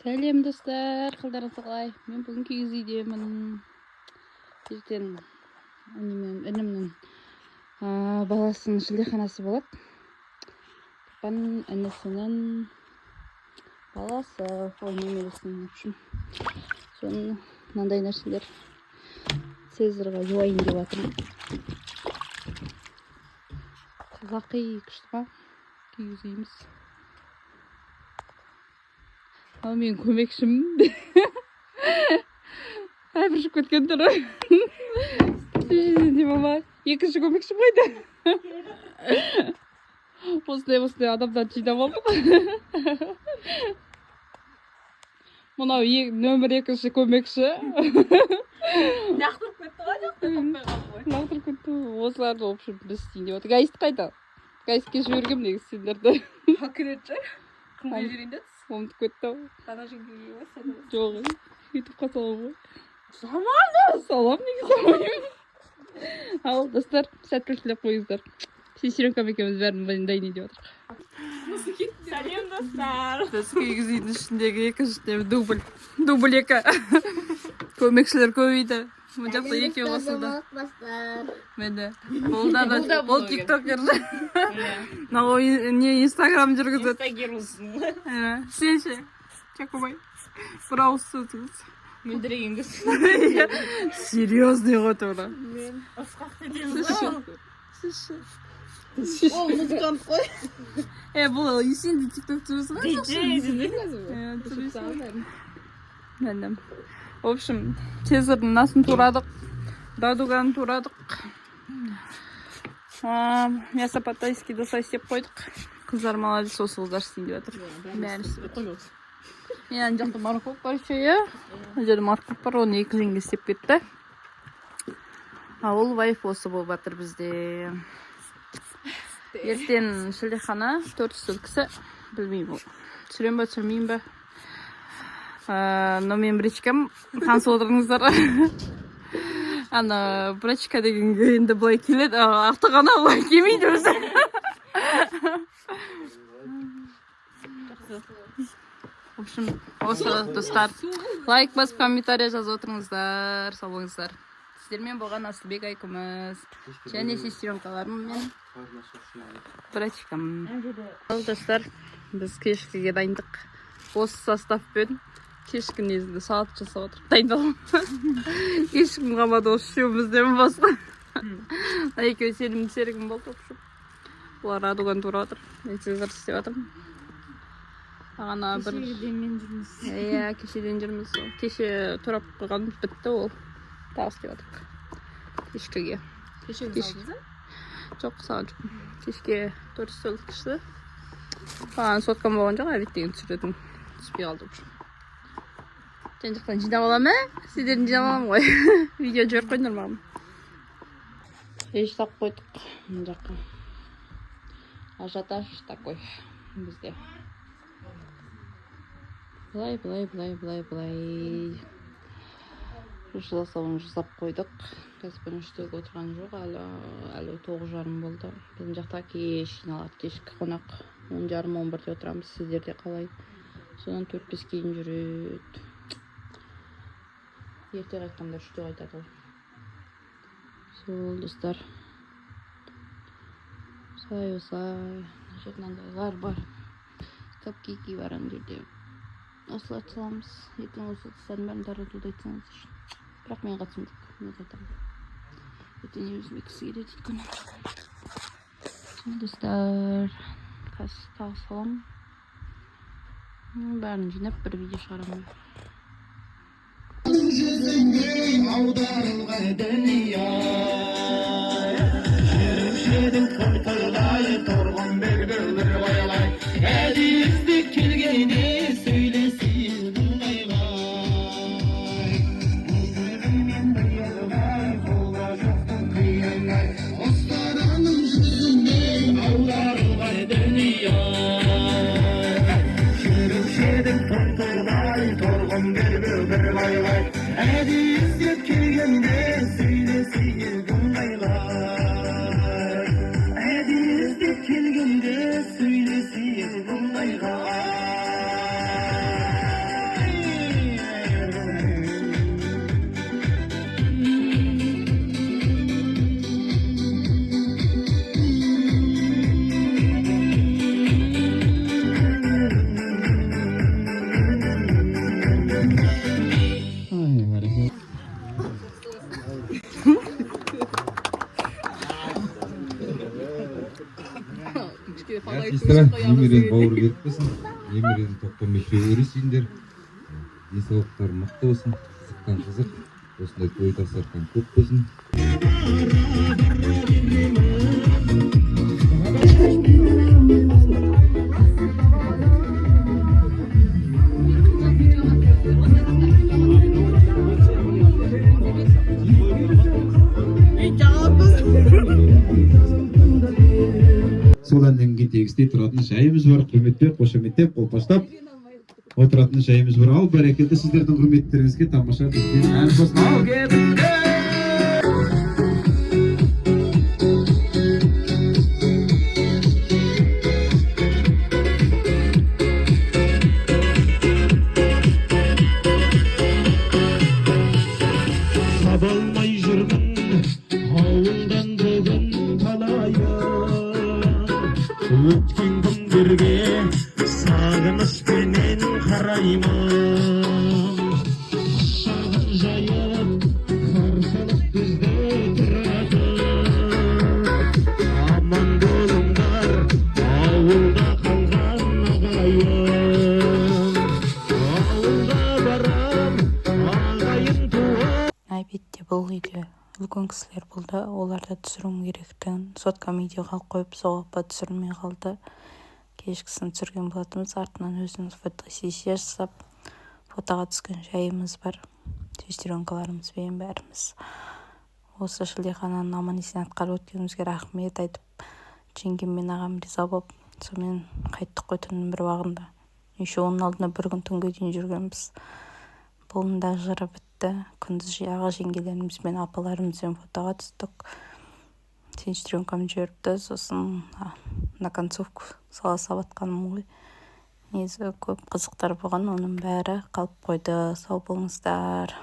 Сәлем, достар! Қалдарыңыз қалай? Мен бүгін киіз үйдемін. Ертең інімнің інімнің баласының шілдеханасы болады. Папаның інісінің баласы, ой, немересінің, в общем. Соның мынандай нәрселер, цезарьға жуайын деп жатырмын. Қазақи күшті ма киіз үйіміз? Ал менің көмекшім әбіржіп кеткен түрі. Мама, екінші көмекшім қайда? Осындай осындай адамдарды жинап алдық. Мынау нөмір екінші көмекші. Лақтырып кетті ғой, жақта таппай қалды ғой. Лақтырып кетті. Осыларды, в общем, біз істейін деп жатыр. Гаист қайда? Гаистке жібергенмін негізі сендерді. Келеді шығар. Кімге жіберейін дедіңіз? Ұмытып кетті ау. Ана жеңгеге ғой сен. Жоқ, ютубқа саламын ғой. Жаман. Саламын, неге салмаймын? Ал, достар, сәттілік тілеп қойыңыздар. Сестренкам екеуміз бәрін дайын деп жатырмық. Сәлем, достар. Біз киіз үйдің ішіндегі екінші дубль. Дубль екі. Көмекшілер көбейді. Мына жақта екеу қосылды. Міне. Бұл да Бұл да бұл блогер. Тиктокер. Мынау не, инстаграм жүргізеді. Инстагерусың. Ә, сен ше? Чакубай. Бір ауыз сөзіңіз. Мөлдіреген көз. Серьезный ғой тура. Мен ысқақ етеміз Сіз ше? ғой. Сіз ше? Ол музыкант қой. Е, бұл сен де тикток түсіресің ғой? Диджей дедің. Иә, түсіресің. Міне. В общем, цезарьдің мынасын турадық. Радуганы турадық. Мясо по-тайски осылай істеп қойдық. Қыздар молодец, осы қыздар істейін деп жатыр. Бәрін істеп жатыр. Мен ана жақта морковь бар еще, иә. Мына жерде морковь бар, оны екі жеңге істеп кетті. А ол вайф осы болып жатыр бізде. Ертең шілдехана, 400 кісі. Білмеймін, ол. Түсірем ба, түсірмеймін ба? Но мен бричкам, танысып отырыңыздар. Ана брачка дегенге енді былай келеді, артық ана былай келмейді өзі. В общем, осы, достар. Лайк басып, комментарий жазып отырыңыздар. Сау болыңыздар. Сіздермен болған Асылбек Айкүміс және сестренкаларым мен брачкам. Ал, достар, біз кешкіге дайындық. Осы составпен кешкі негізінде салат жасап отырып дайындаламын. Ешкім қалмады осы үшеумізден басқа. Мына екеуі сенімді серігім болды, в общем. Бұлар радуганы турап жатыр. Мен цезарь істеп жатырмын. Бағана бір Кешегіден мен жүрміз. Иә, кешеден жүрміз сол. Кеше турап қойған, бітті ол. Тағы істеп жатырмық. Кешкіге. Кешегі Кеш- салдыңыз ба? Жоқ, салған жоқпын. Кешке 400 кіші. Маған соткам болған жоқ, обед деген түсіретін. Түспей қалды, в общем. Жан жақтан жинап аламын, ә? Сендерден жинап аламын ғой. Видео жіберіп қойыңдар маған. Пеш салып қойдық мына жаққа. Ажиотаж такой бізде. Былай, былай, былай, былай, былай. Жасауын жасап қойдық. Қазір бірінші отырған жоқ, әлі 9:30 болды. Біздің жақта кеш жиналады, кешкі қонақ. 10:30, 11-де отырамыз, сіздерде қалай? Содан 4-5-ке дейін жүреді. Ерте қайтқандар 3-те қайтады ғой. Сол, достар. Осылай, осылай. Мына жерде мынандайлар бар. Капкейки бар ана жерде. Осыларды саламыз. Ертең осы ыдыстардың бәрін таратуды айтсаңыздар. Бірақ мен қатысым жоқ. Мен қайтамын. Ертең өзіме кісі келеді өйткені. Сол, достар. Қазір тағы саламын. Бәрін жинап бір видео шығарамын. Жүзіңдей аударылған дүние, жүруші едің торқылдай, торғын белбеу бір байлай, әдейі іздеп келгенде сөйлесейік ыңғайлай. Былтырғы биылғай қолда жоқтың қиянай, ұстараның жүзіндей аударылған дүние, жүруші едің торқылдай, торғын белбеу бір байлай, әдейі іздеп келгенде сөйлесейік ыңғайлай, әдейі іздеп келгенде сөйлесейік ыңғайлай. Сестра, немерені бауыр беріп болсын, немерені тоқтамай шөбере сүйіңдер. Денсаулықтары мықты болсын, қызықтан қызық, осындай той дастархан көп болсын. Сол әннен кейін тегістей тұратын жайымыз бар, құрметтеп, қошеметтеп, қолпаштап отыратын жайымыз бар. Ал бәрекелді, сіздердің құрметтеріңізге тамаша бізден ән болсын. Ал кеттік! Таба алмай жүрмін ауылдан бүгін талайын. Өткен күндерге сағынышпенен қараймын. Құшағын жайып қарсы алып бізді тұратын. Аман болыңдар, ауылда қалған ағайын. Ауылға барам, ағайын туған. Обедте бұл үйде үлкен кісілер болды, оларды түсіруім керектігін соткам үйде қалып қойып, соғапа түсірілмей қалды. Кешкісін түсірген болатынбыз. Артынан өзіміз фотосессия жасап, фотоға түскен жайымыз бар сестренкаларымызбен бәріміз. Осы шілдехананы аман есен атқарып өткенімізге рахмет айтып, жеңгем мен ағам риза болып, сонымен қайттық қой түннің бір уағында. Еще оның алдында бір күн түнге дейін жүргенбіз. Бұның да жыры бітті. Күндіз аға жеңгелерімізбен, апаларымызбен фотоға түстік. Сестренкам жіберіпті, сосын на концовку сала салып жатқаным ғой. Негізі көп қызықтар болған, оның бәрі қалып қойды. Сау болыңыздар.